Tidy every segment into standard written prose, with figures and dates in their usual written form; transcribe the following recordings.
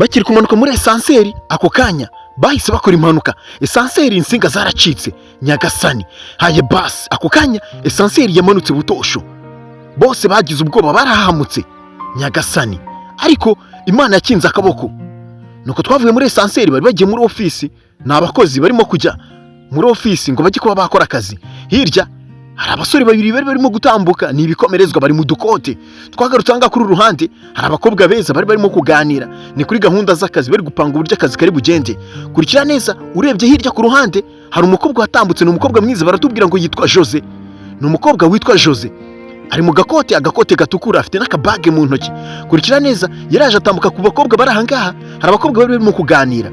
Bakiri kumanuka muri ascenseur, ako kanya bahise bakora impanuka. Ascenseur insinga zaracitse. Nyagasani, haye basi! Ako kanya ascenseur yamanutse butosho. Bose bagize ubwoba, barahahamutse. Nyagasani, ariko Imana yakinze akaboko. Nuko twavuye muri ascenseur, bari bagiye muri ofisi. Ni abakozi barimo kujya muri ofisi ngo bajye kuba bakora akazi. Hirya hari abasore babiri bari barimo gutambuka, ni ibikomerezwa, bari mu dukote. Twagarutse ahangaha kuri uru ruhande, hari abakobwa beza bari barimo kuganira, ni kuri gahunda z'akazi, bari gupanga uburyo akazi kari bugende. Kurikira neza, urebye hirya ku ruhande hari umukobwa watambutse, ni umukobwa mwiza. Baratubwira ngo yitwa Jose, ni umukobwa witwa Jose, ari mu gakote, agakote gatukura, afite n'akabage mu ntoki. Kurikira neza, yaraje atambuka ku bakobwa bari ahangaha. Hari abakobwa bari barimo kuganira,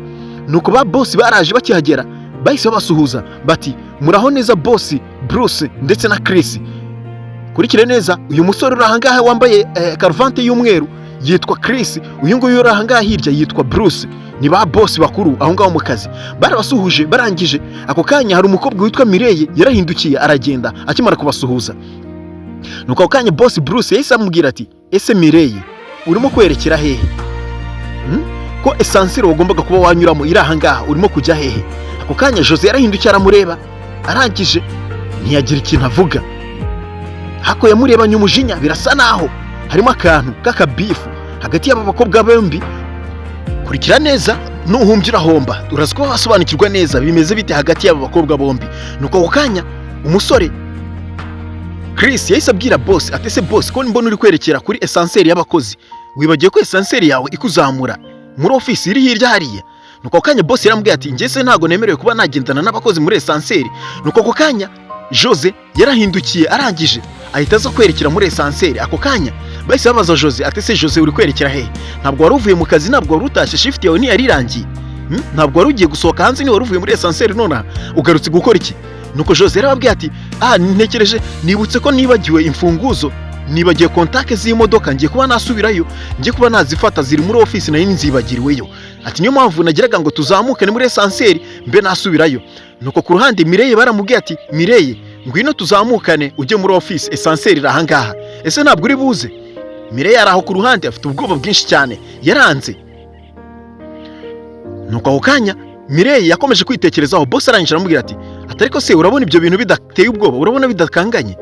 nuko ba boss baraje. Bakihagera bahise babasuhuza bati: "Muraho neza, boss Bruce ndetse na Chris." Kurikire neza, uyu musore uri ahangaha wambaye karuvati y'umweru yitwa Chris, uyu nguyu uri ahangaha hirya yitwa Bruce. Ni ba boss bakuru aho ngaho mu kazi. Barabasuhuje, barangije ako kanya hari umukobwa witwa Mireye yarahindukiye aragenda akimara kubasuhuza. Nuko ako kanya boss Bruce yahise amubwira ati: "Ese Mireye, urimo kwerekera hehe? Ko ascenseur wagombaga kuba wanyuramo iri ahangaha, urimo kujya hehe?" Ako kanya Jose yarahindukiye aramureba, arangije ntiyagira ikintu avuga. Hako yamurebanye umujinya, birasa naho harimo akantu k'akabifu hagati y'aba bakobwa bombi. Kurikira neza, nuhumbya urahomba. Uraza kuba wasobanukirwa neza bimeze bite hagati y'aba bakobwa bombi. Nuko ako kanya umusore Chris yahise abwira boss ati: "Ese boss, ko mbona uri kwerekera kuri ascenseur y'abakozi, wibagiwe ko ascenseur yawe ikuzamura muri ofisi iri hirya hariya?" Nuko ako kanya boss yaramubwiye ati: "Njye se ntabwo nemerewe kuba nagendana n'abakozi muri ascenseur?" Nuko ako kanya Jose yarahindukiye, arangije ahita aza kwerekera muri ascenseur. Ako kanya bahise babaza Jose ati: "Ese Jose, uri kwerekera hehe? Ntabwo wari uvuye mu kazi? Ntabwo wari utashye? Shift yawe ntiyari irangiye? Ntabwo wari ugiye gusohoka hanze? Niba wari uvuye muri ascenseur nonaha, ugarutse gukora iki?" Nuko Jose yarababwiye ati: "Ah, ntekereje, nibutse ko nibagiwe imfunguzo, nibagiwe contact z'imodoka, ngiye kuba nasubirayo, ngiye kuba nazifata, ziri muri ofisi, nayo nzibagiriweyo." Ati: "Niyo mpamvu nagiraga ngo tuzamukane muri ascenseur mbe nasubirayo." Nuko ku ruhande Mireye baramubwiye ati: "Mireye, ngwino tuzamukane ujye muri ofisi, ascenseur iri ahangaha, ese ntabwo uri buze?" Mireye ari aho ku ruhande afite ubwoba bwinshi cyane, yaranze. Nuko ako kanya Mireye yakomeje kwitekerezaho. Boss arangije aramubwira ati: "Ariko se urabona ibyo bintu bidateye ubwoba? Urabona bidakanganye?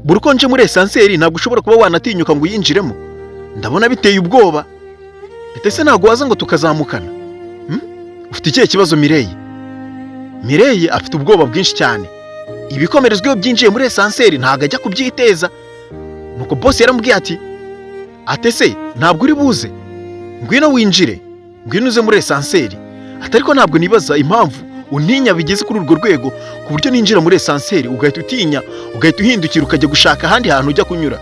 Buri uko nje muri ascenseur ntabwo ushobora kuba wanatinyuka ngo uyinjiremo. Ndabona biteye ubwoba. Ese ntabwo waza ngo tukazamukana? Ufite ikihe kibazo, Mireye?" Mireye afite ubwoba bwinshi cyane. Ibikomerezwa iyo byinjiye muri ascenseur ntabwo ajya kubyiteza. Nuko boss yaramubwiye ati: "Ate se ntabwo uri buze? Ngwino winjire, ngwino uze muri ascenseur." Ati: "Ariko ntabwo nibaza impamvu untinya bigeze kuri urwo rwego, ku buryo ninjira muri ascenseur ugahita utinya, ugahita uhindukira ukajya gushaka ahandi hantu ujya kunyura.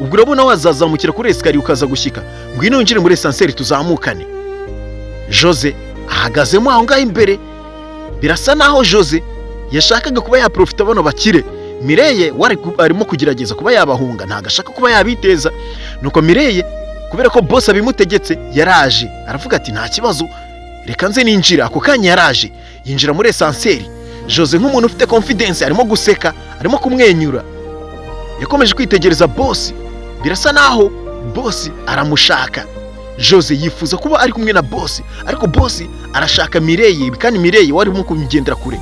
Ubwo urabona wazazamukira kuri escalier ukaza gushyika? Ngwino winjire muri ascenseur tuzamukane." Jose ahagazemo aho ngaho imbere. Birasa naho Jose yashakaga kuba yaprofita bano bakire. Mireye we arimo kugerageza kuba yabahunga, ntabwo ashaka kuba yabiteza. Nuko Mireye, kubera ko boss abimutegetse, yaraje aravuga ati: "Nta kibazo, reka nze ninjira." Ako kanya yaraje yinjira muri ascenseur. Jose nk'umuntu ufite confidence arimo guseka, arimo kumwenyura. Yakomeje kwitegereza boss, birasa naho boss aramushaka. Jose yifuza kuba ari kumwe na boss, ariko boss arashaka Mireye, kandi Mireye wari urimo kumugendera kure.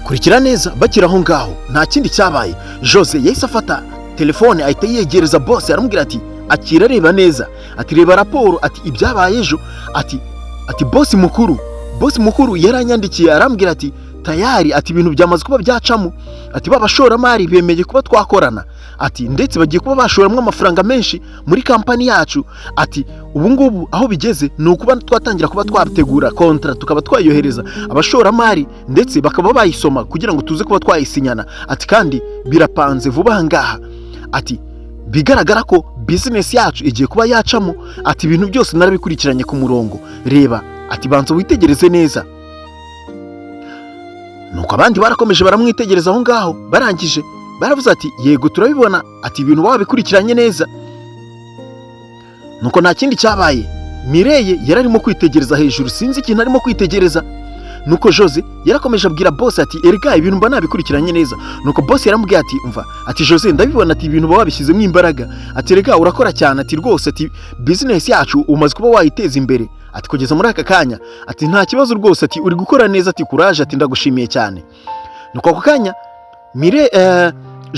Kurikira neza, bakiri aho ngaho nta kindi cyabaye. Jose yahise afata telefone ahita yegereza boss, aramubwira ati: "Akira, reba neza." Ati: "Reba raporo." Ati: "Ibyabaye ejo." Ati: "Boss mukuru, boss mukuru yaranyandikiye, arambwira ati tayari," ati "ibintu byamaze kuba byacamo." Ati: "Ba bashoramari bemeye kuba twakorana." Ati: "Ndetse bagiye kuba bashoramo amafaranga menshi muri kampani yacu." Ati: "Ubu ngubu aho bigeze ni ukuba twatangira kuba twategura contrat, tukaba twayohereza abashoramari, ndetse bakaba bayisoma kugira ngo tuze kuba twayisinyana." Ati: "Kandi birapanze vuba aha ngaha." Ati: "Bigaragara ko business yacu igiye kuba yacamo." Ati: "Ibintu byose narabikurikiranye ku murongo, reba." Ati: "Banza witegereze neza." Nuko abandi barakomeje baramwitegereza aho ngaho, barangije baravuze ati: "Yego, turabibona." Ati: "Ibintu wabikurikiranye neza." Nuko nta kindi cyabaye, Mireye yari arimo kwitegereza hejuru, sinzi ikintu arimo kwitegereza. Nuko Jose yarakomeje abwira boss ati: "Erega ibintu mba nabikurikiranye neza." Nuko boss yaramubwiye ati: "Umva," ati, "Jose, ndabibona," ati, "ibintu uba wabishyizemo imbaraga," ati, "erega urakora cyane," ati, "rwose," ati, "business yacu umaze kuba wayiteza imbere," ati, "kugeza muri aka kanya," ati, "nta kibazo rwose," ati, "uri gukora neza," ati, "courage," ati, "ndagushimiye cyane." Nuko ako kanya mire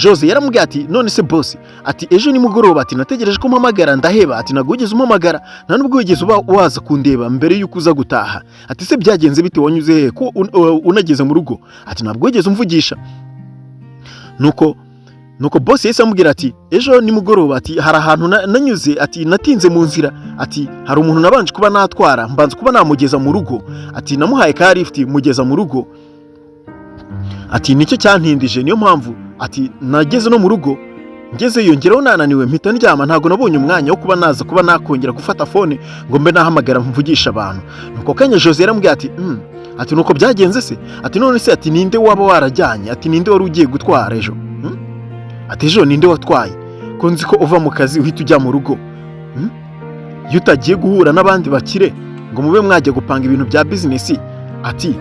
Jose yaramubwiye ati: "None se boss," ati, "ejo nimugoroba," ati, "nategereje ko umpamagara ndaheba," ati, "ntabwo wigeze umpamagara, nta nubwo wigeze uba waza kundeba mbere y'uko uza gutaha," ati, "se byagenze bite? Wanyuze hehe ko unageze mu rugo?" ati, "ntabwo wigeze umvugisha." Nuko boss yahise amubwira ati: "Ejo nimugoroba," ati, "hari ahantu nanyuze," ati, "natinze mu nzira," ati, "hari umuntu nabanje kuba natwara, mbanza kuba namugeza mu rugo," ati, "namuhaye ka lift mugeza mu rugo," ati, "nicyo cyantindije, niyo mpamvu," ati, "nageze no mu rugo, ngezeyo ngeraho nananiwe, mpita ndyama, ntabwo nabonye umwanya wo kuba naza kuba nakongera gufata phone ngo mbe nahamagara mvugisha abantu." Nuko kanya Jose yaramubwiye ati: ati, "Nuko byagenze se?" Ati: "None se," ati, "ninde waba warajyanye?" Ati: "Ninde wari ugiye gutwara ejo? Ati: "Ejo ninde watwaye, ko nzi ko uva mu kazi uhita ujya mu rugo? Iyo utagiye guhura n'abandi bakire ngo mube mwajya gupanga ibintu bya business," ati,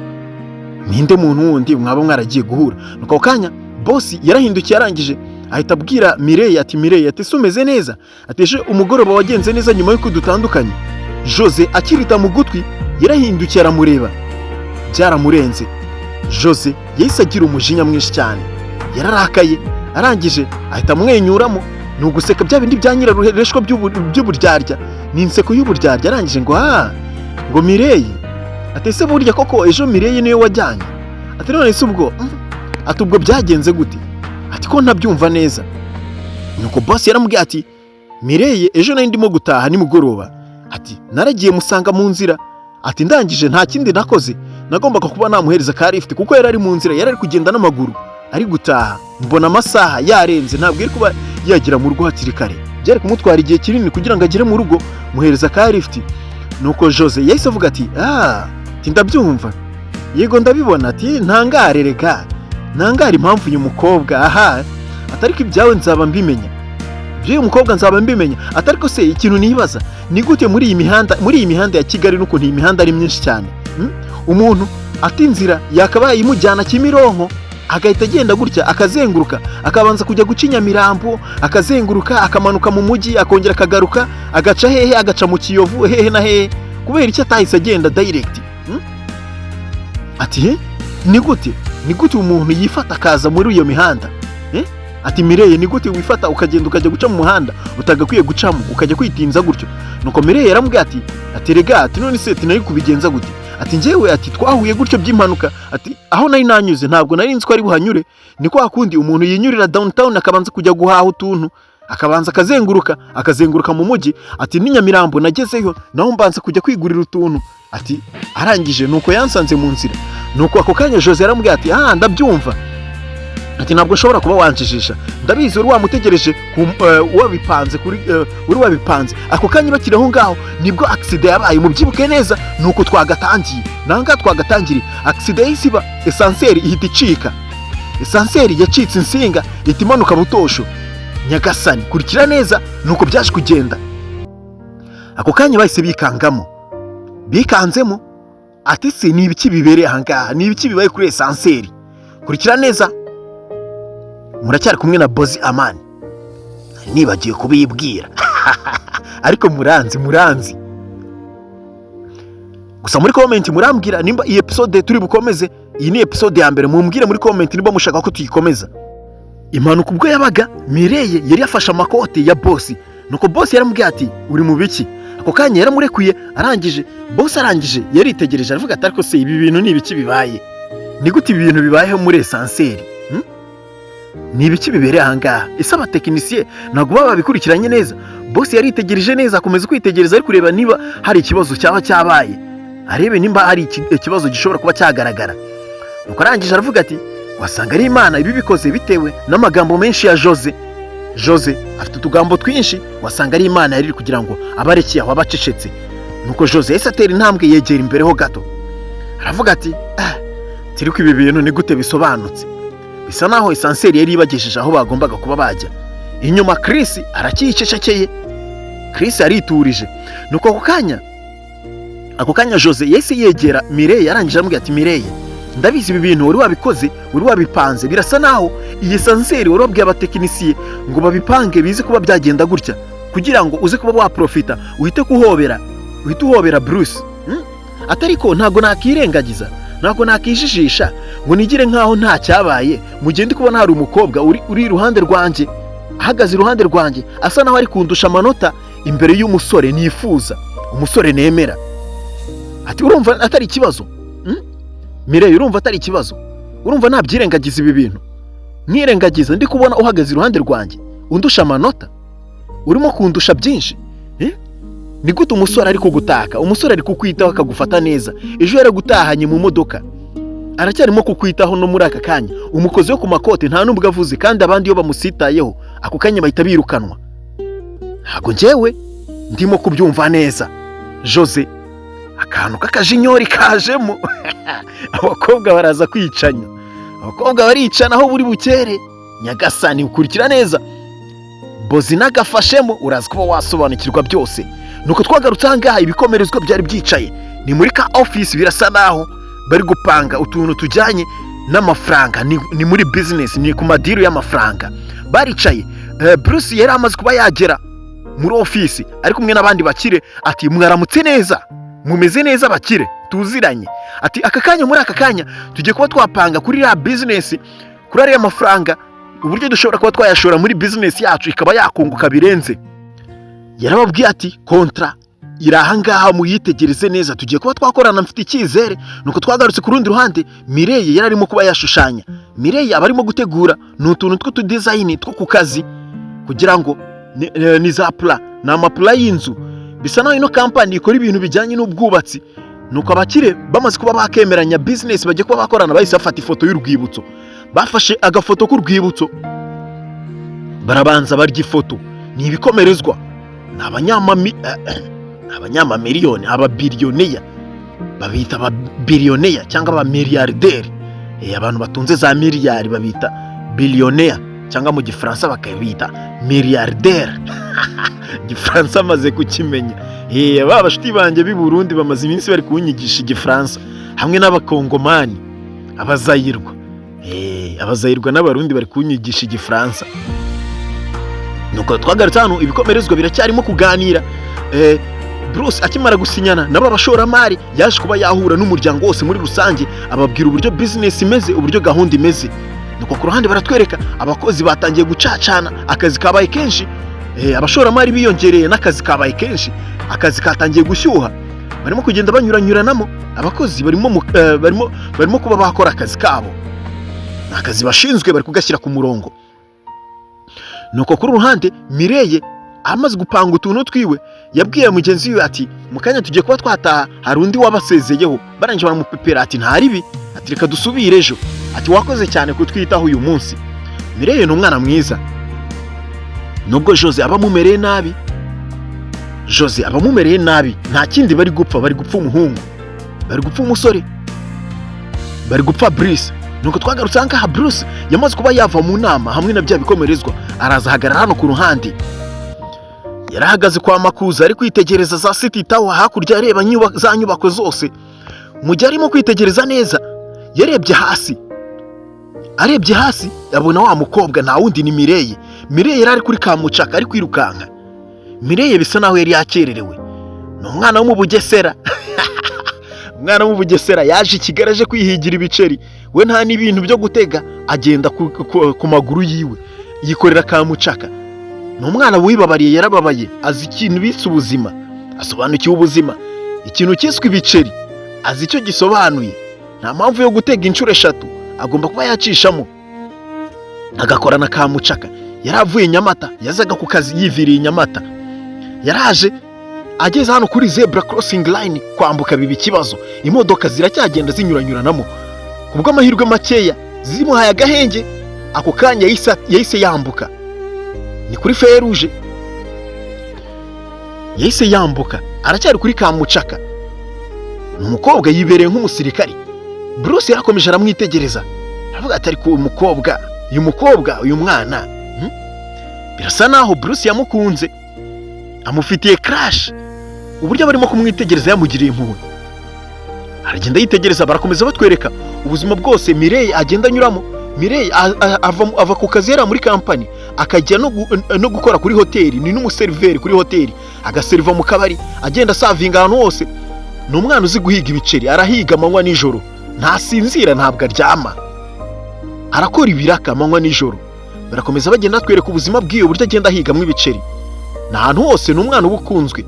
"ninde muntu wundi mwaba mwaragiye guhura?" Nuko ako kanya boss yarahindukiye, arangije ahita abwira Mireille ati: "Mireille," ati, "ese umeze neza?" Ati: "Ejo umugoroba wagenze neza nyuma y'uko dutandukanye?" Jose akirita mu gutwi yarahindukiye aramureba, byaramurenze. Jose yahise agira umujinya mwinshi cyane, yararakaye, arangije ahita amwenyuramo. Ni uguseka bya bindi bya nyiraruhereshwa by'uburyarya, ni inseko y'uburyarya. Arangije ngo: "Ah," ngo, "Mireille," ati, "ese burya koko ejo Mireille niwe wajyanye?" Ati: "None se ubwo ati, ubwo byagenze gute?" Ati: "Ko ntabyumva neza?" Nuko boss yaramubwiye ati: "Mireille ejo nari ndimo gutaha nimugoroba," ati, "naragiye musanga mu nzira," ati, "ndangije nta kindi nakoze, nagombaga kuba namuhereza ka lift kuko yari ari mu nzira, yari ari kugenda n'amaguru ari gutaha, mbona amasaha yarenze, ntabwo yari kuba yagera mu rugo hakiri kare, byari kumutwara igihe kinini kugira ngo agere mu rugo, muhereza ka lift." Nuko Jose yahise avuga ati: "Ah," ati, "ndabyumva, yego ndabibona," ati, "ntangare rega, ntangare impamvu uyu mukobwa aha atari ko ibyawe nzaba mbimenya, iby'uyu mukobwa nzaba mbimenya." Atari ko se ikintu nibaza ni gute muri iyi mihanda ya Kigali n'ukuntu iyi mihanda ari myinshi cyane, Umuntu ata inzira yakabaye imujyana Kimironko, agahita agenda gutya akazenguruka, akabanza kujya guca i Nyamirambo, akazenguruka, akamanuka mu mujyi, akongera akagaruka, agaca hehe, agaca mu Kiyovu, hehe na hehe. Kubera icyo atahise agenda direct? Ati: "He, ni gute umuntu yifata akaza muri iyo mihanda, eh?" Ati: "Mireye, ni gute wifata ukagenda ukajya guca mu muhanda utagakwiye gucamo, ukajya kwitinza gutyo?" Nuko Mireye yaramubwiye ati: "Rega," ati, "none se," ati, "nari kubigenza gute?" Ati: "Njyewe," ati, "twahuye gutyo by'impanuka," ati, "aho nari nanyuze ntabwo nari nzi ko ari buhanyure, ni kwa kundi umuntu yinyurira downtown akabanza kujya guhaha utuntu, akabanza akazenguruka, akazenguruka mu mujyi," ati, "n'i Nyamirambo nagezeyo naho mbanza kujya kwigurira utuntu," ati, "arangije nuko yansanze mu nzira." Nuko ako kanya Jose yaramubwiye ati: "Ah, ndabyumva," ati, "ntabwo ushobora kuba wanjijisha, ndabizi wari wamutegereje wabipanze kuri wari wabipanze." Ako kanya bakiri aho ngaho nibwo accident yabaye. Mubyibuke neza, nuko twagatangiye nangaha twagatangiriye. Accident yahise iba, ascenseur ihita icika, ascenseur yacitse insinga ihita imanuka butosho. Nyagasani, kurikira neza nuko byaje kugenda. Ako kanya bahise bikangamo, bikanzemo ati: "Se ni ibiki bibereye aha ngaha? Ni ibiki bibaye kuri ascenseur?" Kurikira neza, muracyari kumwe na Bozi Amani. Nibagiwe kubibwira, ariko muranzi, muranzi. Gusa muri comment murambwira nimba iyi episode turi bukomeze. Iyi ni episode ya mbere. Mumbwire muri comment nimba mushaka ko tuyikomeza. Impanuka ubwo yabaga, Mireye yari yafashe amakote ya boss. Nuko boss yaramubwiye ati: "Uri mu biki?" Ako kanya yaramurekuye. Arangije boss, arangije yaritegereje, aravuga ati: "Ariko se ibi bintu ni ibiki bibaye? Ni gute ibi bintu bibayeho muri ascenseur? Ni ibiki bibereye aha ngaha? Ese abatekinisiye ntabwo baba babikurikiranye neza?" Boss yaritegereje neza, akomeza kwitegereza, ari kureba niba hari ikibazo cyaba cyabaye, arebe nimba hari ikibazo gishobora kuba cyagaragara. Nuko arangije aravuga ati: "Wasanga ari Imana ibi bikoze bitewe n'amagambo menshi ya Jose. Jose afite utugambo twinshi, wasanga ari Imana yari iri kugira ngo abarekeye aho abacecetse." Nuko Jose yahise atera intambwe yegera imbere ho gato, aravuga ati: "Ah, turi ko ibi bintu ni gute bisobanutse? Bisa naho ascenseur yari ibagejeje aho bagombaga kuba bajya." Inyuma Chris aracyicecekeye, Chris ariturije. Nuko ako kanya Ako kanya Jose yahise yegera Mireye, arangije aramubwira ati: "Mireye, ndabizi ibi bintu wari wabikoze, wari wabipanze. Birasa naho iyi ascenseur wari wabwiye abatekinisiye ngo babipange bize kuba byagenda gutya, kugira ngo uze kuba waprofita uhite kuhobera, uhite uhobera Bruce, Atari ko ntabwo nakirengagiza, ntabwo nakijijisha ngo nigire nkaho nta cyabaye mu gihe ndi kubona hari umukobwa uri iruhande rwanjye, ahagaze iruhande rwanjye, asa naho ari kundusha amanota imbere y'umusore nifuza, umusore nemera." Ati: "Urumva atari ikibazo, Mireye? Urumva atari ikibazo? Urumva nabyirengagiza ibi bintu, nkirengagiza ndi kubona uhagaze iruhande rwanjye undusha amanota, urimo kundusha byinshi, eh? Ni gute umusore ari kugutaka, umusore ari kukwitaho, akagufata neza? Ejo yaragutahanye mu modoka, aracyarimo kukwitaho no muri aka kanya. Umukozi wo ku makote nta n'ubwo avuze, kandi abandi iyo bamusitayeho ako kanya bahita birukanwa. Ntabwo njyewe ndimo kubyumva neza." Jose akantu k'akajinyori kajemo. Abakobwa baraza kwicanya, abakobwa baricana aho buri bukere. Nyagasani, ukurikira neza bozi n'agafashemo, uraza kuba wasobanukirwa byose. Nuko twagarutse aha ngaha, ibikomerezwa byari byicaye, ni muri ka ofisi, birasa naho bari gupanga utuntu tujyanye n'amafaranga, ni muri business, ni ku ma deal y'amafaranga. Baricaye. Bruce yari amaze kuba yagera muri ofisi ari kumwe n'abandi bakire. Ati: "Mwaramutse neza, mumeze neza bakire tuziranye?" Ati: "Aka kanya, muri aka kanya tugiye kuba twapanga kuri ya business, kuri ariya mafaranga, uburyo dushobora kuba twayashora muri business yacu ikaba yakunguka birenze." Yarababwiye ati: "Contrat iri ahangaha, muyitegereze neza, tugiye kuba twakorana, mfite icyizere." Nuko twagarutse ku rundi ruhande, Mireye yari arimo kuba yashushanya. Mireye aba arimo gutegura ni utuntu tw'utu design two ku kazi, kugira ngo ni za plan, ni ama plan y'inzu. Bisa naho ino company ikora ibintu bijyanye n'ubwubatsi. Nuko abakire bamaze kuba bakemeranya business bagiye kuba bakorana, bahise bafata ifoto y'urwibutso. Bafashe agafoto k'urwibutso, barabanza barya ifoto. Ni ibikomerezwa, ni abanyamamiliyoni, ababiliyoneya, babita ababiliyoneya cyangwa abamiliyarderi. Abantu batunze za miliyari babita billionaire, cyangwa mu Gifaransa bakabita milliardaire. Igifaransa amaze kukimenya. Ba bashuti banjye b'i Burundi bamaze iminsi bari kunyigisha Igifaransa hamwe n'Abakongomani, Abazayirwa. Abazayirwa n'Abarundi bari kunyigisha Igifaransa. Nuko twagarutse hano, ibikomerezwa biracyarimo kuganira. Bruce akimara gusinyana nabo abashoramari, yaje kuba yahura n'umuryango wose muri rusange, ababwira uburyo business imeze, uburyo gahunda imeze. Nuko ku ruhande baratwereka abakozi batangiye gucacana, akazi kabaye kenshi. Abashoramari biyongereye n'akazi kabaye kenshi, akazi katangiye gushyuha, barimo kugenda banyuranyuranamo. Abakozi barimo kuba bakora akazi kabo, ni akazi bashinzwe, bari kugashyira ku murongo. Nuko kuri ruhande Mireye amaze gupanga utuntu twiwe, yabwiye mugenzi we ati: "Mu kanya tugiye kuba twataha, hari undi wabasezeyeho." Barangije baramupepera, ati: "Nta ribi," ati: "Reka dusubire ejo," ati: "Wakoze cyane kutwitaho uyu munsi." Mireye ni umwana mwiza, nubwo Jose aba amumereye nabi. Jose aba amumereye nabi, nta kindi bari gupfa, bari gupfa umuhungu, bari gupfa umusore, bari gupfa Bruce. Nuko twagarutse aha ngaha, Bruce yamaze kuba yava mu nama hamwe na bya bikomerezwa, araza ahagarara hano ku ruhande. Yarahagaze kwa Makuza, ari kwitegereza za City Tower hakurya, areba za nyubako zose. Mu gihe arimo kwitegereza neza, yarebye hasi. Arebye hasi abona wa mukobwa, nta wundi ni Mireye. Mireye yari ari kuri kamucaka, ari kwirukanka. Mireye bisa naho yari yakererewe. Ni umwana wo mu Bugesera, umwana wo mu Bugesera yaje i Kigali aje kwihigira ibiceri. We nta n'ibintu byo gutega, agenda ku maguru yiwe, yikorera kamucaka. Ni umwana wibabariye, yarababaye, azi ikintu bise ubuzima, asobanukiwe ubuzima, ikintu cyiswe ibiceri azi icyo gisobanuye. Nta mpamvu yo gutega inshuro eshatu, agomba kuba yacishamo agakorana kamucaka. Yari avuye Nyamata, yazaga ku kazi yiviriye i Nyamata. Yaraje ageze hano kuri zebra crossing line, kwambuka biba ikibazo, imodoka ziracyagenda zinyuranyuranamo. Ku bw'amahirwe makeya zimuhaye agahenge, ako kanya yahise yambuka. Ni kuri feruje, yahise yambuka, aracyari kuri kamucaka. Ni umukobwa yibereye nk'umusirikari. Bruce yarakomeje aramwitegereza, aravuga ati: "Ariko uyu mukobwa, uyu mukobwa, uyu mwana, Birasa naho Bruce yamukunze, amufitiye crush. Uburyo barimo kumwitegereza, yamugiriye impuhwe, aragenda yitegereza. Barakomeza batwereka ubuzima bwose Mireye agenda anyuramo. Mireye ava ku kazi yari muri kampani, akajya no gukora kuri hoteli, ni n'umuseriveri kuri hoteli, agaseriva mu kabari, agenda asavinga ahantu hose. Ni umwana uzi guhiga ibiceri, arahiga amanywa nijoro, ntasinzira, ntabwo aryama, arakora ibiraka amanywa nijoro. Barakomeza bagenda batwereka ubuzima bw'iyo buryo agenda ahigamo ibiceri. Ni ahantu hose, ni umwana uba ukunzwe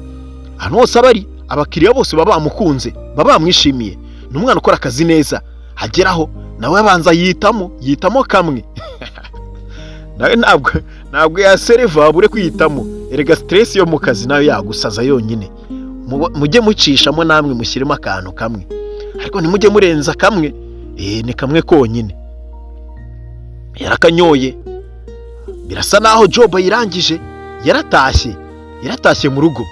ahantu hose aba ari, abakiriya bose baba bamukunze, baba bamwishimiye. Ni umwana ukora akazi neza. Ageraho nawe abanza yitamo kamwe. Nawe ntabwo yasereva abure kwihitamo. Erega stress yo mu kazi nayo yagusaza yonyine. Mujye mucishamo namwe, mushyiremo akantu kamwe, ariko ntimujye murenza kamwe. Ni kamwe konyine. Yarakanyoye, birasa naho job ayirangije, yaratashye mu rugo.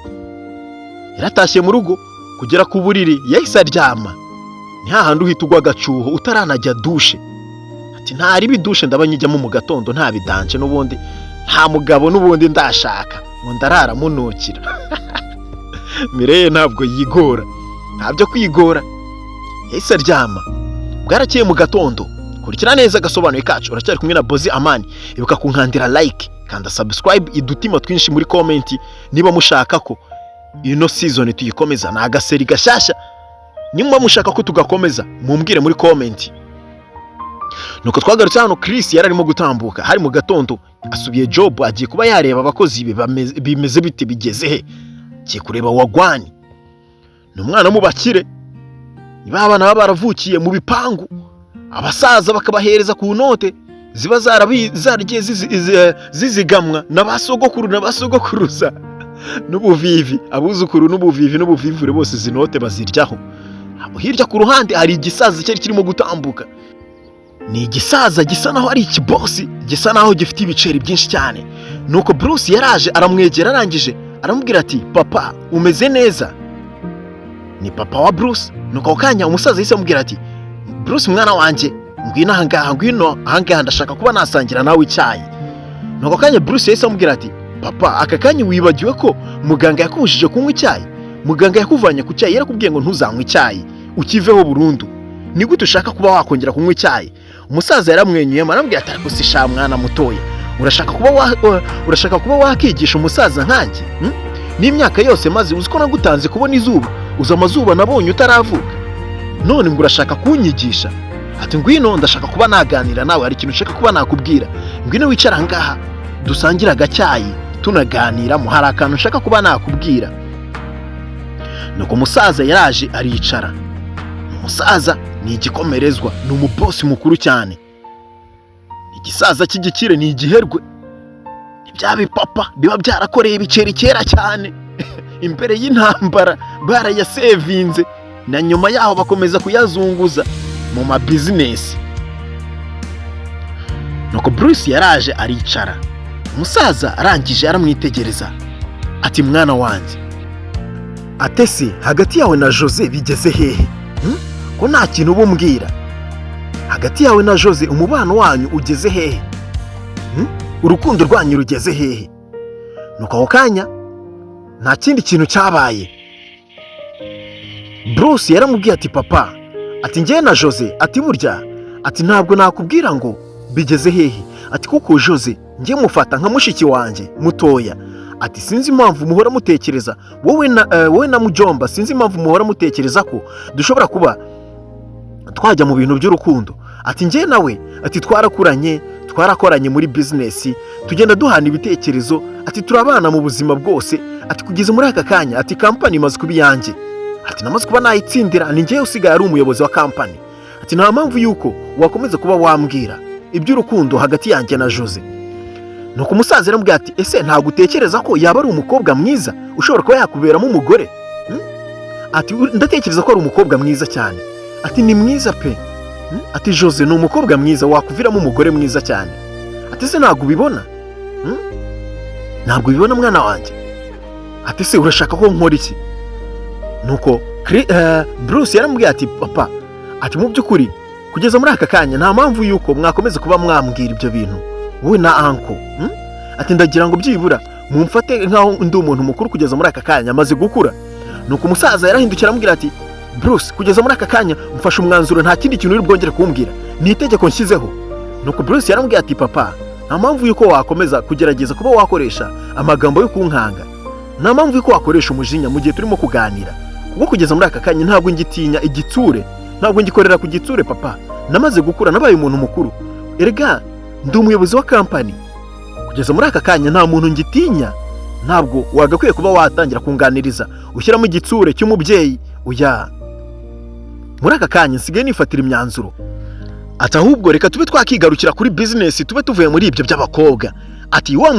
Yaratashye mu rugo, kugera ku buriri yahise aryama. Ni hahandi uhita ugwa agacuho utaranajya douche. Ati: "Ntaribi douche, ndaba nyijyamo mu gatondo, nta bidanje n'ubundi, nta mugabo n'ubundi ndashaka ngo ndarara munukira." Mireye ntabwo yigora, nta byo kwigora, yahise aryama. Bwarakeye mu gatondo. Kurikira neza agasobanuye kacu, uracyari kumwe na Bozi Amani. Ibuka kunkandira like, kanda subscribe, idutima twinshi muri comment niba mushaka ko ino season tuyikomeza. Ni agaseri gashyashya, niba mushaka ko tugakomeza mumbwire muri comment. Nuko twagarutse hano, Chris yari arimo gutambuka, hari mu gatondo, asubiye job, agiye kuba yareba abakozi be bimeze bite, bigeze he. Agiye kureba wagwani. Ni umwana wo mu bakire, niba abana baba baravukiye mu bipangu, abasaza bakabahereza ku note ziba zaragiye zizigamwa na ba sogokuru na ba sogokuruza n'ubuvivi, abuzukuru n'ubuvivi n'ubuvivure bose, izi note baziryaho. Hirya ku ruhande hari igisaza cyari kirimo gutambuka. Ni igisaza gisa naho ari ikibosi, gisa naho gifite ibiceri byinshi cyane. Nuko Bruce yaraje aramwegera, arangije aramubwira ati: "Papa, umeze neza?" Ni papa wa Bruce. Nuko ako kanya umusaza yahise amubwira ati: "Bruce mwana wanjye, ngwino ahangaha, ngwino ahangaha, ndashaka kuba nasangira nawe icyayi." Nuko ako kanya Bruce yahise amubwira ati: "Papa, aka kanya wibagiwe ko muganga yakubujije kunywa icyayi? Muganga yakuvanye ku cyayi, yarakubwiye ngo ntuzanywe icyayi, ukiveho burundu. Ni gute ushaka kuba wakongera kunywa icyayi?" Umusaza yaramwenyuye, aramubwira ati: "Ariko si sha mwana mutoya, urashaka kuba wakigisha umusaza nkanjye, N'imyaka yose maze, uzi ko nagutanze kubona izuba? Uzi amazuba nabonye utaravuka? None ngo urashaka kunyigisha?" Ati: "Ngwino, ndashaka kuba naganira nawe, hari ikintu nshaka kuba nakubwira. Ngwino wicara ahangaha dusangire agacyayi tunaganiramo, hari akantu nshaka kuba nakubwira." Nuko umusaza yaraje aricara. Umusaza ni igikomerezwa, ni umubosi mukuru cyane, igisaza cy'igikire, ni igiherwe, ni bya bipapa biba byarakoreye ibiceri kera cyane imbere y'intambara, barayasevinze, na nyuma yaho bakomeza kuyazunguza mu mabizinesi. Nuko Bruce yaraje aricara. Umusaza arangije aramwitegereza ati: "Mwana wanjye," ati: "ese hagati yawe na Jose bigeze hehe? Ko nta kintu uba umbwira? Hagati yawe na Jose umubano wanyu ugeze hehe? Urukundo rwanyu rugeze hehe?" Nuko ako kanya nta kindi kintu cyabaye. Bruce yaramubwiye ati: "Papa," ati, "njyewe na Jose," ati, "burya," ati, "ntabwo nakubwira ngo bigeze hehe," ati, "kuko Jose njye mufata nka mushiki wanjye mutoya." Ati: "Sinzi impamvu muhora mutekereza, wowe na mujomba, sinzi impamvu muhora mutekereza ko dushobora kuba twajya mu bintu by'urukundo." Ati: "Njye nawe," ati, "twarakuranye, twarakoranye muri bizinesi, tugenda duhana ibitekerezo," ati, "turabana mu buzima bwose," ati, "kugeza muri aka kanya," ati, "kampani imaze kuba iyanjye," ati, "namaze kuba nayitsindira, ni njyewe usigaye ari umuyobozi wa kampani." Ati: "Nta mpamvu y'uko wakomeza kuba wambwira iby'urukundo hagati yanjye na Jose." Nuko umusaza aramubwira ati: "Ese ntabwo utekereza ko yaba ari umukobwa mwiza ushobora kuba yakuberamo umugore?" Ati: "Ndatekereza ko ari umukobwa mwiza cyane." Ati: "Ni mwiza pe." Ati: "Jose ni umukobwa mwiza wakuviramo umugore mwiza cyane." Ati: "Ese ntabwo ubibona? Ntabwo ubibona mwana wanjye?" Ati: "Se urashaka ko nkora iki?" Nuko Bruce yaramubwiye ati: "Papa," ati, "mu by'ukuri kugeza muri aka kanya nta mpamvu y'uko mwakomeza kuba mwambwira ibyo bintu, wowe na uncle." Ati: "Ndagira ngo byibura mumfate nk'aho ndi umuntu mukuru, kugeza muri aka kanya amaze gukura." Nuko umusaza yarahindukira aramubwira ati: "Bruce, kugeza muri aka kanya mfashe umwanzuro, nta kindi kintu uri bwongere kumbwira, ni itegeko nshyizeho." Nuko Bruce yaramubwiye ati: "Papa, nta mpamvu y'uko wakomeza kugerageza kuba wakoresha amagambo yo kunkanga, nta mpamvu y'uko wakoresha umujinya mu gihe turimo kuganira, kuko kugeza muri aka kanya ntabwo ngitinya igitsure, ntabwo ngikorera ku gitsure. Papa, namaze gukura, nabaye umuntu mukuru. Erega ndi umuyobozi wa kampani. Kugeza muri aka kanya nta muntu ngitinya. Ntabwo wagakwiye kuba watangira kunganiriza ushyiramo igitsure cy'umubyeyi. Oya, muri aka kanya nsigaye nifatira imyanzuro." Ati: "Ahubwo reka tube twakigarukira kuri bizinesi, tube tuvuye muri ibyo by'abakobwa." Ati: Wa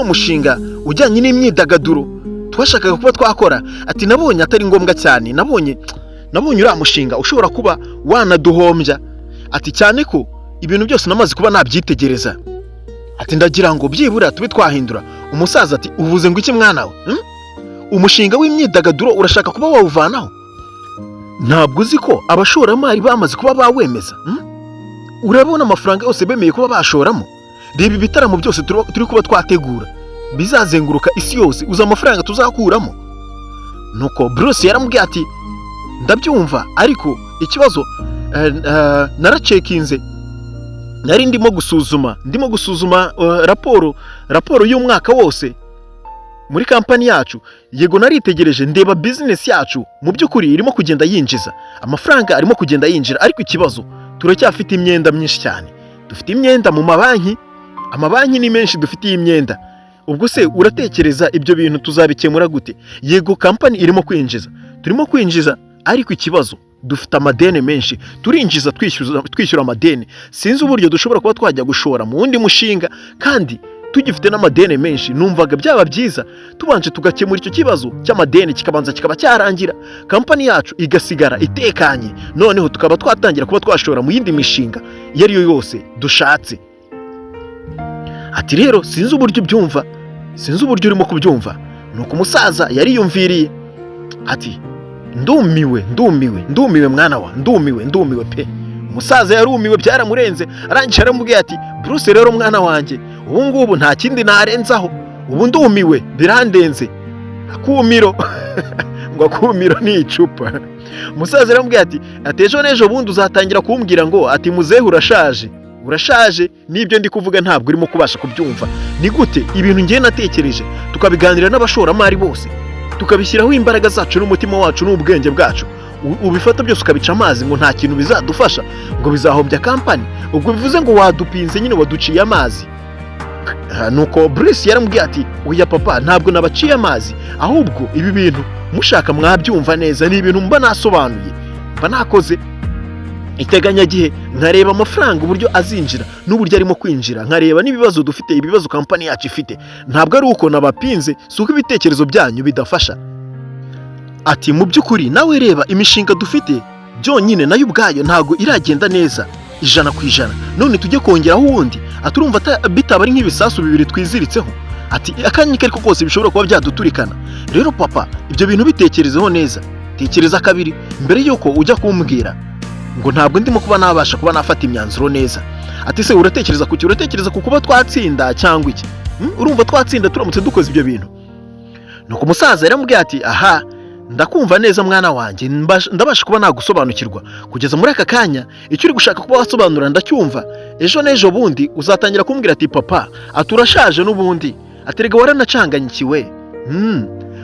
mushinga ujyanye n'imyidagaduro twashakaga kuba twakora," ati, "nabonye atari ngombwa cyane. Nabonye uriya mushinga ushobora kuba wanaduhombya." Ati: "Cyane ko ibintu byose namaze kuba nabyitegereza." Ati: "Ndagira ngo byibura tube twahindura." Umusaza ati: "Uvuze ngo iki, mwana we, Umushinga w'imyidagaduro urashaka kuba wawuvanaho? Ntabwo uzi ko abashoramari bamaze kuba bawemeza, Urabona amafaranga yose bemeye kuba bashoramo? Reba ibitaramo byose turi kuba twategura bizazenguruka isi yose, uzi amafaranga tuzakuramo?" Nuko Bruce yaramubwiye ati: "Ndabyumva, ariko ikibazo naracekinze, nari ndimo gusuzuma raporo y'umwaka wose muri kampani yacu. Yego, naritegereje, ndeba bizinesi yacu mu by'ukuri irimo kugenda yinjiza amafaranga, arimo kugenda yinjira, ariko ikibazo turacyafite imyenda myinshi cyane. Dufite imyenda mu mabanki, amabanki ni menshi dufitiye imyenda. Ubwo se uratekereza ibyo bintu tuzabikemura gute? Yego, kampani irimo kwinjiza, turimo kwinjiza, ariko ikibazo dufite amadeni menshi. Turinjiza twishyura amadeni. Sinzi uburyo dushobora kuba twajya gushora mu wundi mushinga kandi tugifite n'amadeni menshi. Numvaga byaba byiza tubanje tugakemura icyo kibazo cy'amadeni, kikabanza kikaba cyarangira, kampani yacu igasigara itekanye, noneho tukaba twatangira kuba twashora mu yindi mishinga iyo ari yo yose dushatse." Ati: "Rero sinzi uburyo ubyumva, sinzi uburyo urimo kubyumva." Nuko umusaza yariyumviriye ati: "Ndumiwe, ndumiwe, ndumiwe, mwana wa, ndumiwe, ndumiwe pe." Umusaza yarumiwe, byaramurenze. Arangije aramubwiye ati: "Bruce rero mwana wanjye, ubu ngubu nta kindi narenzaho, ubu ndumiwe, birandenze." Akumiro, ngo akumiro ni icupa. Umusaza aramubwiye ati: "Ejo n'ejo bundi uzatangira kumbwira ngo," ati, "muzehe, urashaje, urashaje, n'ibyo ndi kuvuga ntabwo urimo kubasha kubyumva. Ni gute ibintu ngiye natekereje, tukabiganira n'abashoramari bose, tukabishyiraho imbaraga zacu n'umutima wacu n'ubwenge bwacu, ubifata byose ukabica amazi ngo nta kintu bizadufasha, ngo bizahombya kampani? Ubwo bivuze ngo wadupinze nyine, waduciye amazi." Nuko Bruce yaramubwiye ati: "Oya papa, ntabwo nabaciye amazi, ahubwo ibi bintu mushaka mwabyumva neza. Ni ibintu mba nasobanuye, mba nakoze iteganyagihe, nkareba amafaranga uburyo azinjira n'uburyo arimo kwinjira, nkareba n'ibibazo dufite, ibibazo kampani yacu ifite. Ntabwo ari uko nabapinze, si uko ibitekerezo byanyu bidafasha." Ati: "Mu by'ukuri nawe reba imishinga dufite byonyine, nayo ubwayo ntabwo iragenda neza 100%, none tujye kongeraho uwundi?" Ati: "Urumva bitaba ari nk'ibisasu bibiri twiziritseho?" Ati: "Akanya ako ariko kose bishobora kuba byaduturikana. Rero papa, ibyo bintu bitekerezeho neza, tekereza kabiri mbere y'uko ujya kumbwira ngo ntabwo ndimo kuba nabasha kuba nafata imyanzuro neza." Ati: "Se uratekereza ku ki? Uratekereza ku kuba twatsinda cyangwa iki? Urumva twatsinda turamutse dukoze ibyo bintu?" Nuko umusaza yaramubwiye ati: "Aha ndakumva neza, mwana wanjye, ndabasha kuba nagusobanukirwa kugeza muri aka kanya. Icyo uri gushaka kuba wasobanura ndacyumva. Ejo n'ejo bundi uzatangira kumbwira ati: 'Papa,' ati, 'urashaje n'ubundi,' ati, 'erega waranacanganyikiwe.'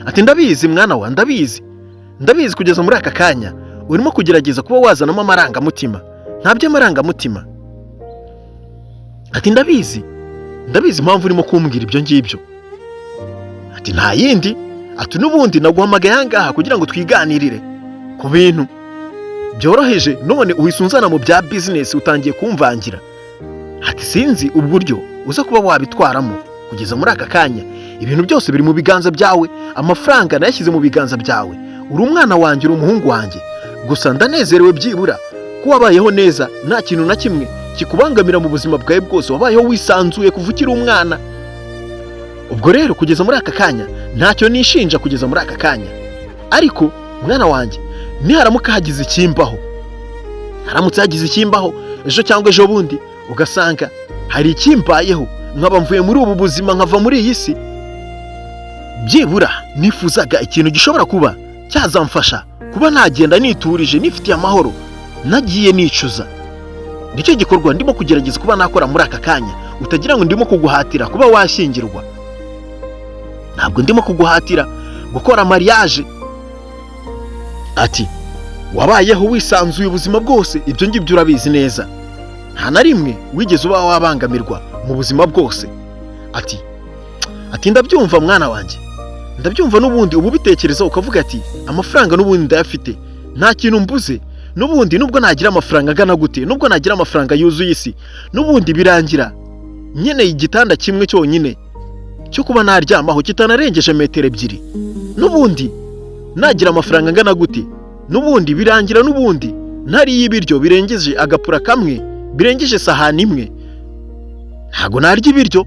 Ati: 'Ndabizi, mwana wa, ndabizi, ndabizi. Kugeza muri aka kanya urimo kugerageza kuba wazanamo amarangamutima. Nta by'amarangamutima." Ati: "Ndabizi, ndabizi impamvu urimo kumbwira ibyo ngibyo." Ati: "Nta yindi." Ati: "N'ubundi naguhamagaye aha ngaha kugira ngo twiganirire ku bintu byoroheje, none uhise unzana mu bya bizinesi, utangiye kumvangira." Ati: "Sinzi uburyo uza kuba wabitwaramo. Kugeza muri aka kanya ibintu byose biri mu biganza byawe, amafaranga nayashyize mu biganza byawe. Uri umwana wanjye, uri umuhungu wanjye. Gusa ndanezerewe byibura ko wabayeho neza, nta kintu na kimwe kikubangamira mu buzima bwawe bwose, wabayeho wisanzuye kuva ukiri umwana. Ubwo rero kugeza muri aka kanya ntacyo nishinja kugeza muri aka kanya. Ariko mwana wanjye, niharamuka hagize ikimbaho, haramutse hagize ikimbaho ejo cyangwa ejo bundi, ugasanga hari ikimbayeho, nkaba mvuye muri ubu buzima, nkava muri iyi si, byibura nifuzaga ikintu gishobora kuba Cyazamfasha kuba nagenda niturije, nifitiye amahoro, nagiye nicuza. Nicyo gikorwa ndimo kugerageza kuba nakora muri aka kanya. Utagira ngo ndimo kuguhatira kuba washyingirwa, ntabwo ndimo kuguhatira gukora mariage. Ati: "Wabayeho wisanzuye ubuzima bwose, ibyo ngibyo urabizi neza, nta na rimwe wigeze uba wabangamirwa mu buzima bwose." Ati: "Ndabyumva, mwana wanjye, ndabyumva. N'ubundi uba ubitekereza ukavuga ati: 'Amafaranga n'ubundi ndayafite, nta kintu mbuze. N'ubundi nubwo nagira amafaranga angana gute, nubwo nagira amafaranga yuzuye isi, n'ubundi birangira nkeneye igitanda kimwe cyonyine cyo kuba naryamaho kitanarengeje metero 2. N'ubundi nagira amafaranga angana gute, n'ubundi birangira n'ubundi ntariye ibiryo birengeje agapura kamwe, birengeje sahani imwe. Ntabwo narya ibiryo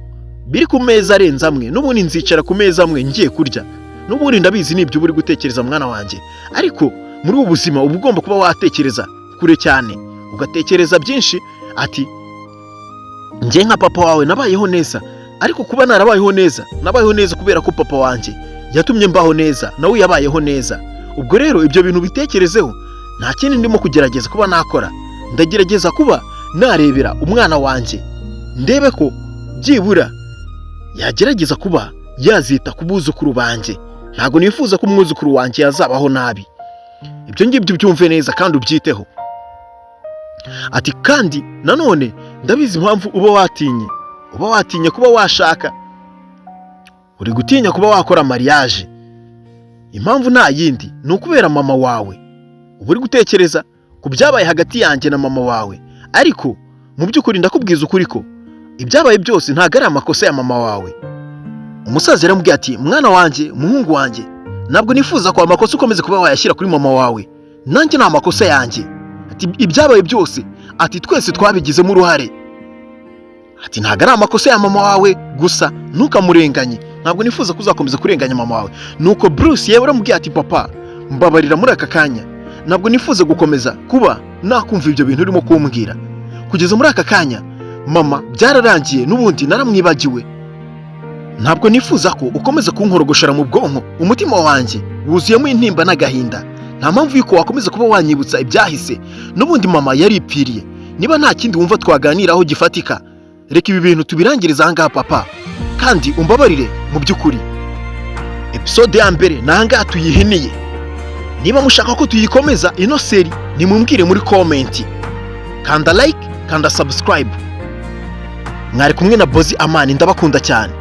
biri ku meza arenze amwe, n'ubundi nzicara ku meza amwe ngiye kurya.' N'ubundi ndabizi nibyo uba uri gutekereza, mwana wanjye. Ariko muri ubu buzima uba ugomba kuba watekereza kure cyane, ugatekereza byinshi." Ati: "Njye nka papa wawe nabayeho neza, ariko kuba narabayeho neza, nabayeho neza kubera ko papa wanjye yatumye mbaho neza, nawe yabayeho neza. Ubwo rero ibyo bintu bitekerezeho. Nta kindi ndimo kugerageza kuba nakora, ndagerageza kuba narebera umwana wanjye, ndebe ko byibura yagerageza kuba yazita ku buzukuru banjye. Ntabwo nifuza ko umwuzukuru wanjye yazabaho nabi. Ibyo ngibyo ubyumve neza kandi ubyiteho." Ati: "Kandi nanone ndabizi impamvu uba watinye kuba washaka, uri gutinya kuba wakora mariage. Impamvu nta yindi, ni ukubera mama wawe. Uba uri gutekereza ku byabaye hagati yanjye na mama wawe. Ariko mu by'ukuri ndakubwiza ukuri ko ibyabaye byose ntabwo ari amakosa ya mama wawe." Umusaza yaramubwiye ati: "Mwana wanjye, muhungu wanjye, ntabwo nifuza ko amakosa ukomeze kuba wayashyira kuri mama wawe. Nanjye ni amakosa yanjye." Ati: "Ibyabaye byose," ati, "twese twabigizemo uruhare." Ati: "Ntabwo ari amakosa ya mama wawe gusa, ntukamurenganye. Ntabwo nifuza ko uzakomeza kurenganya mama wawe." Nuko Bruce yewe aramubwiye ati: "Papa, mbabarira muri aka kanya, ntabwo nifuza gukomeza kuba nakumva ibyo bintu urimo kumbwira. Kugeza muri aka kanya mama byararangiye, n'ubundi naramwibagiwe. Ntabwo nifuza ko ukomeza kunkorogoshora mu bwonko. Umutima wanjye wuzuyemo intimba n'agahinda. Nta mpamvu y'uko wakomeza kuba wanyibutsa ibyahise. N'ubundi mama yaripfiriye. Niba nta kindi wumva twaganiraho gifatika, reka ibi bintu tubirangirize aha ngaha, papa, kandi umbabarire mu by'ukuri." Episode ya mbere ni aha ngaha tuyihiniye. Niba mushaka ko tuyikomeza ino série, nimumbwire muri comment. Kanda like, kanda subscribe. Mwari kumwe na Bozi Amani, ndabakunda cyane.